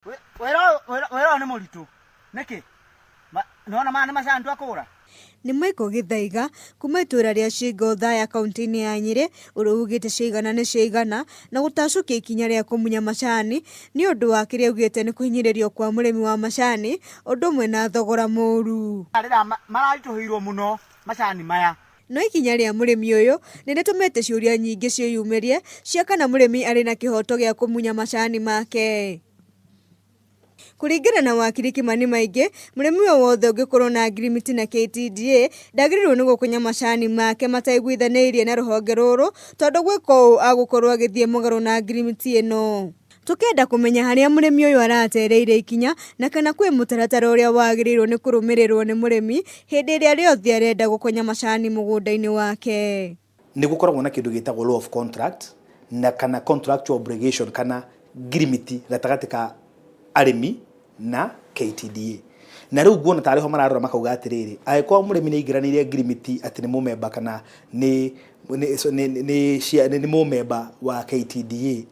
Wĩra ũyũ nĩ mũritũ nĩkĩ? Nĩwona maya nĩ macani twakũra? Nĩ Michael Gĩthaiga kuma itũra rĩa Shingo Othaya kaunti-inĩ ya Nyĩrĩ ũrĩa ugĩte ciaigana nĩ ciaigana na gũtacũkia ikinya rĩa kũmunya macani nĩ ũndũ wa kĩrĩa augĩte nĩ kũhinyĩrĩrio kwa mũrĩmi wa macani ũndũ ũmwe na thogora mũru. Mararitũhĩirwo mũno macani maya. No ikinya rĩa mũrĩmi ũyũ nĩ rĩtũmĩte ciũria nyingĩ ciĩyumĩrie cia kana mũrĩmi arĩ na kĩhoto gĩa kũmunya macani make. Kũringana na wakiri Kimani Maingĩ, mũrĩmi o wothe ũngĩkorwo na ngirimiti na KTDA ndagĩrĩirwo nĩ gũkonya macani make mataiguithanĩirie na rũhonge rũrũ tondũ gwĩka ũũ agũkorwo agĩthiĩ mũgarũ na ngirimiti ĩno. Tũkenda kũmenya harĩa mũrĩmi ũyũ aratereire ikinya na kana kwĩ mũtaratara ũrĩa wagĩrĩirwo nĩ kũrũmĩrĩrwo nĩ mũrĩmi hĩndĩ ĩrĩa rĩothe arenda gũkonya macani mũgũnda-inĩ wake. Nĩ gũkoragwo na kĩndũ gĩtagwo law of contract na kana contractual obligation kana ngirimiti gatagatĩ ka arĩmi na KTDA. Na rĩu nguona tarĩ ho mararora makauga atĩrĩrĩ, angĩkorwo mũrĩmi nĩ aingĩranĩire ngirimiti atĩ nĩ mũmemba kana nĩ nĩ nĩ nĩ mũmemba wa KTDA,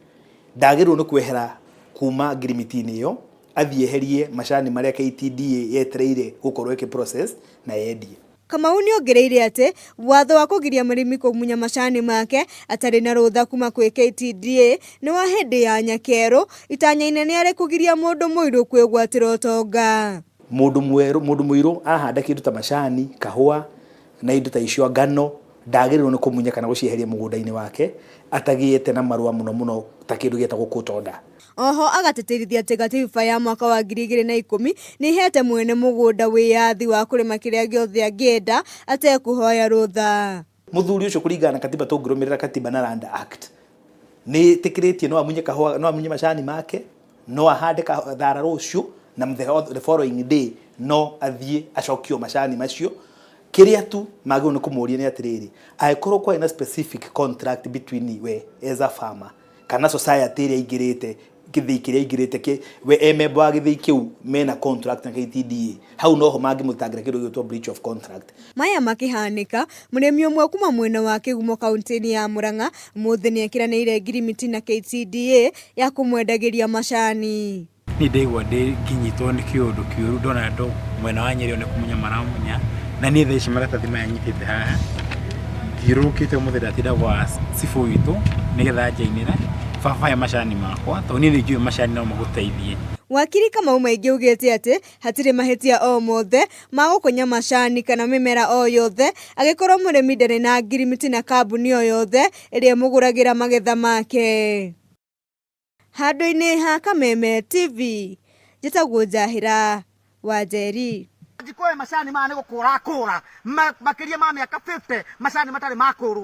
ndagĩrĩirwo nĩ kwehera kuma ngirimiti-inĩ ĩyo athiĩ eherie macani marĩa KTDA yetereire gũkorwo ĩkĩ process na yendie. Kamau nĩongereire atĩ watho wa kũgiria mũrĩmi kũmunya macani make atarĩ na rũtha kuma kwĩ KTDA nĩ wa hĩndĩ ya Nyakerũ, itanya inene arĩ kũgiria mũndũ mũirũ kwĩgwatĩra ũtonga. Mũndũ mwerũ, mũndũ mũirũ ahanda kĩndũ ta macani, kahũa na indo ta icio, ngano, ndagĩrĩirwo nĩ kũmunya kana gũcieheria mũgũnda-inĩ wake atagĩte na marũa mũno mũno ta kĩndũ gĩtagwo court order. Oho agatĩtĩrithia atĩ gatiba ya mwaka wa 2010 nĩ ĩhete mwene mũgũnda wĩyathi wa kũrĩma kĩrĩa gĩothe angĩenda atekũhoya rũtha. Mũthuri ũcio kũringana na katiba, tũngĩrũmĩrĩra katiba na Land Act, nĩ ĩtĩkĩrĩtie no amunye kahũa, no amunye macani make, no ahande thara rũciũ na the following day no athiĩ acokio macani macio. Kĩrĩa tu magĩrĩirwo nĩ kũmũria nĩ atĩrĩrĩ, angĩkorwo kwarĩ na specific contract between we as a farmer kana society ĩrĩa aingĩrĩte, gĩthĩi kĩrĩa aingĩrĩte, we e member wa gĩthĩi kĩu mena contract na KTDA, hau noho mangĩmũtangĩra kĩndũ gĩgwĩtwo breach of contract. Maya makĩhanĩka, mũrĩmi ũmwe kuma mwena wa Kĩgumo kaunti-inĩ ya Murang'a ũmũthĩ nĩekĩranĩire ngirimiti na KTDA ya kũmwendagĩria macani. Niĩ ndaigua ndĩ ngĩnyitwo nĩ kĩũndũ kĩũru ndona andũ mwena wa Nyĩrĩ nĩ kũmunya maramunya, na niĩ thaa ici maratathi maya nyitĩte haha thiũrũrũkĩte ũmũthĩ ndatinda gwa cibũ witũ nĩgetha njainĩre baba he macani makwa tondũ niĩ nĩ njũĩ macani no magũteithie. Wakiri Kamau Maingĩ augĩte atĩ hatirĩ mahĩtia o mothe ma gũkonya macani kana mĩmera o yothe angĩkorwo mũrĩmi ndarĩ na ngirimiti na kambuni o yothe ĩrĩa ĩmũgũragĩra magetha make. Handũ-inĩ ha Kameme TV, njĩtagwo Njahĩra Wanjeri. Njikũĩ macani maya nĩ gũkũra akũra makĩria ma mĩaka 50 macani matarĩ makũrwo.